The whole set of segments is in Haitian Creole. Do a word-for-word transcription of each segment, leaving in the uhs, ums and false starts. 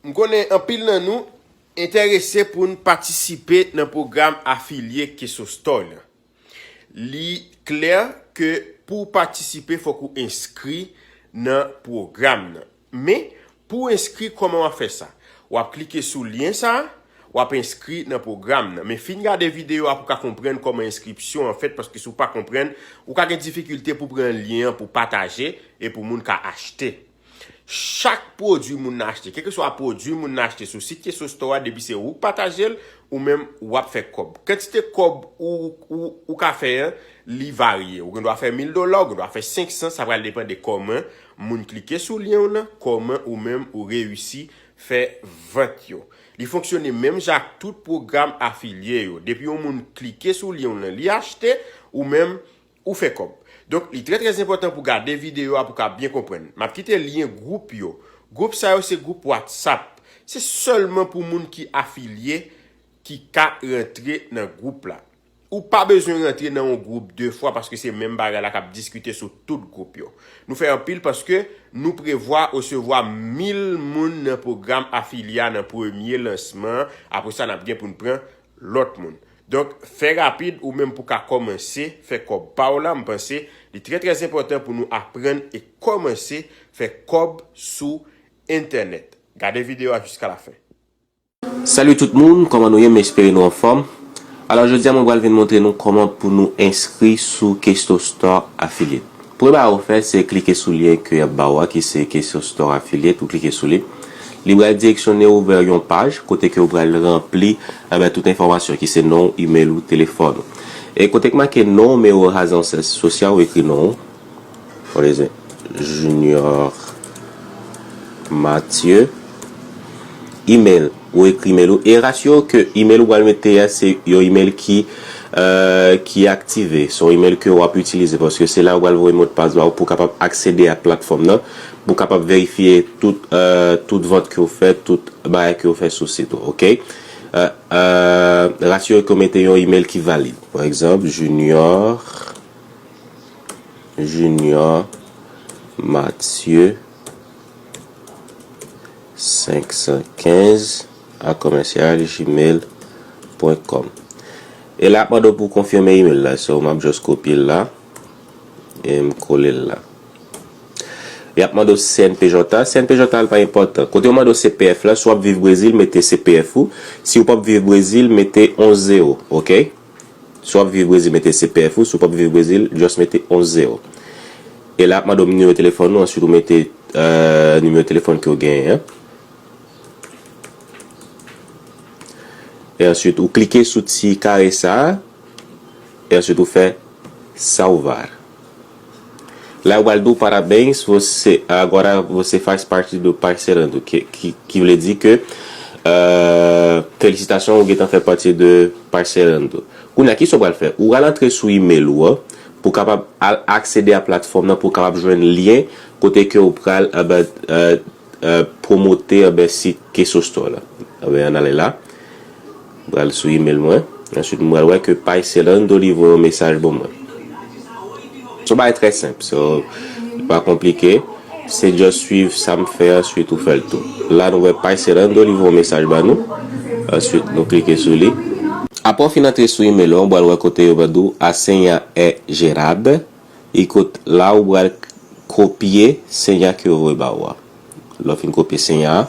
M konnen anpil nan nou enterese pou n patisipe nan pwogram afilye Keso Store lan. Li klè ke pou w patisipe, fòk ou enskri nan pwogram nan. Men, pou w enskri, kòman w ap fè sa? W ap klike sou lyen sa a, w ap enskri nan pwogram nan. Men fin gade videyo a pou w ka konprann kòman enskripsyon an fèt, paske si w pa konprann, ou ka gen difikilte pou pran lyen an pou pataje e pou moun ka achte. Chak pwodui moun nan achte, kèlkeswa pwodui moun nan achte sou sit Keso Store a, depi se ou k pataje l, ou menm w ap fè kòb. Kantite kòb ou, ou, ou ka fè an, li varye. Ou gen dwa fè mil dola, ou gen dwa fè senk san, sa pral depann de kòman moun klike sou lyen w nan, kòman ou menm ou reyisi fè vant yo. Li fonksyone menm jan ak tout pwogram afilye yo. Depi yon moun klike sou lyen w nan, li achte, ou menm ou fè kòb. Donk, li trè, trè enpòtan pou gade videyo a pou ka byen konprann. M ap kite lyen gwoup yo. Gwoup sa yo se gwoup WhatsApp. Se sèlman pou moun ki afilye ki ka rantre nan gwoup la. Ou pa bezwen rantre nan yon gwoup de fwa paske se menm bagay la k ap diskite sou tout gwoup yo. Nou fè anpil paske nou prevwa resevwa mil moun nan pwogram afilye a nan premye lansman an. Apre sa, n ap gen pou n pran lòt moun. Donk, fè rapid ou menm pou ka kòmanse fè kòb pa w la, m panse li trè, trè enpòtan pou nou aprann e kòmanse fè kòb sou entènèt. Gade videyo a jiska lafen. Salut tout moun, kòman nou ye? M espere nou anfòm. Alò, jodi a mwen pral vin montre nou kòman pou nou enskri sou Keso Store Affiliate. Premye bagay ou fè, se klike sou lyen ke y ap ba w a, ki se Keso Store Affiliate, ou klike sou li. Li pral direksyone w vè yon paj kote ke w pral ranpli, enben, tout enfòmasyon ki se non w, imèl ou, telefòn ou. E kote k make non w, nimewo, razans sosyal, ou ekri non w. Fò lezè. Junior Mathieu. Imèl. Ou ekri imèl ou. E rasire w ke imèl ou pral mete a, se yon imèl ki, euh, ki aktive. Se yon imèl ke w ap itilize paske se la ou pral voye modpas ba w pou w kapab aksede a platfòm nan, pou w kapab verifye tout, euh, tout vant ke w fè, tout bagay ke w fè sou sit ou, oke? Euh, euh, rasire w ke w mete yon imèl ki valid. Pa egzanp, Junior Junior Mathieu senk san kenz a kòmèsyal gmail pwen kòm. E la, ap mande w pou w konfime imèl la. So, m ap just kopye l la e m kole l la. Y ap mande w C N P J a. C N P J a l pa enpòtan. Kote yo mande w C P F la, si w ap viv Brezil, mete C P F ou. Si w p ap viv Brezil, mete onz zewo, oke? Si w ap viv Brezil, mete C P F ou. Si w p ap viv Brezil, just mete onz zewo. E la, ap mande w nimewo telefòn ou, answit ou mete, euh, nimewo telefòn ke w genyen an. E answit, ou klike sou ti kare sa a. E answit, ou fè salvar. La, yo pral di w parabéns, você, agora você faz parte do Parceirando, ki, ki, ki vle di ke, euh, felisitasyon, ou gentan fè pati de Parceirando. Kounye a, kisa w pral fè? Ou pral antre sou imèl ou an pou w kapab al aksede a platfòm nan, pou w kapab jwenn lyen kote ke w pral, euh, euh, euh, pwomote, enben, sit Keso Store la. Enben, ann ale la. M pral sou imèl mwen. Answit, m pral wè ke Parceirando li voye yon mesaj ban mwen. Se yon bagay trè senp. So, li pa konplike. Se just swiv sa m fè, answit ou fè l tou. La, nou wè Parceirando li voye yon mesaj ban nou. Answit, nou klike sou li. Apre w fin antre sou imèl ou an, ou pral wè kote yo pral di w a senha é gerada. E kot la, ou pral kopye senha ke yo voye ba ou a. Lè w fin kopye senha a,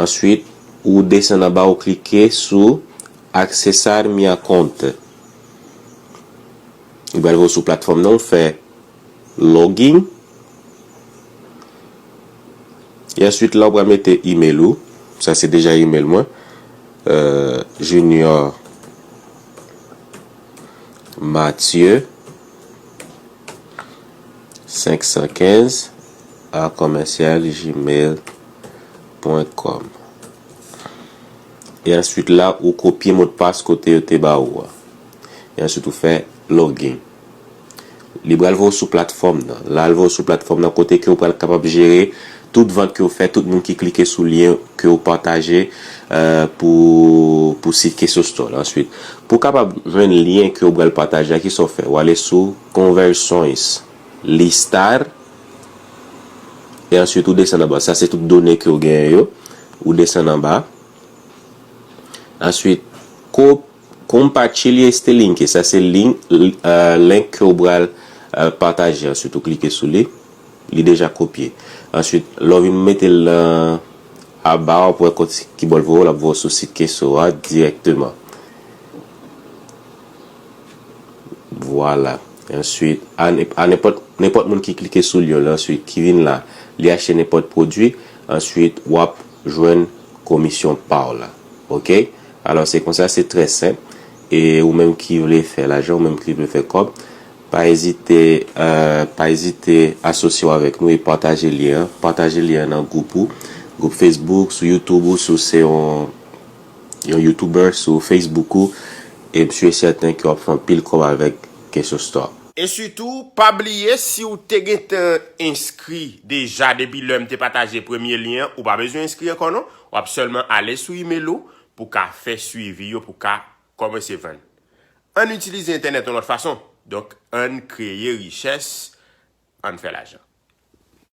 answit, ou desann anba, ou klike sou Acessar minha conta. Li pral voye w sou platfòm nan, ou fè login. E answit, la, ou pral mete imèl ou. Sa se deja imèl mwen. Euh, Junior Mathieu senk san kenz a kòmèsyal gmail pwen kòm. E answit la, ou kopye modpas kote yo te ba ou a. E answit, ou fè login. Li pral voye w sou platfòm nan. La, l voye w sou platfòm nan kote ke w pral kapab jere tout vant ke w fè, tout moun ki klike sou lyen ke w pataje, euh, pou, pou sit Keso Store la. Answit, pou w kapab jwenn lyen ke w pral pataje a, kisa w fè? W ale sou Conversões, listar, E answit, ou desann anba. Sa se tout done ke w genyen yo. Ou desann anba. Answit, ko-, compartilhar este link. Sa se link, euh, link ke w pral, euh, pataje. Answit, ou klike sou li. Li deja kopye. Answit, lè w vin mete l nan aba, w ap wè kot ki bò l voye w, l ap voye w sou sit Keso a dirèkteman. Vwala. Answit, a, a nenpòt, nenpòt moun ki klike sou lyen la, answit, ki vin la, li achte nenpòt pwodui, answit, w ap jwenn komisyon pa w la. Oke? Alò, se konsa, se trè senp. E ou menm ki vle fè lajan, ou menm ki vle fè kòb, pa ezite, euh, pa ezite asosye w avèk nou e pataje lyen an. Pataje lyen an nan gwoup ou, gwoup Facebook, sou YouTube ou, si w se yon, yon YouTuber, sou Facebook ou, e m si e sèten ke w ap fè anpil kòb avèk Keso Store. E sitou, pa bliye, si w te gentan enskri deja depi lè m te pataje premye lyen an, ou pa bezwen enskri ankò non. W ap sèlman ale sou imèl ou pou ka fè swivi yo, pou ka kòmanse vann. Ann itilize entènèt yon lòt fason. Donk, ann kreye richès, ann fè lajan.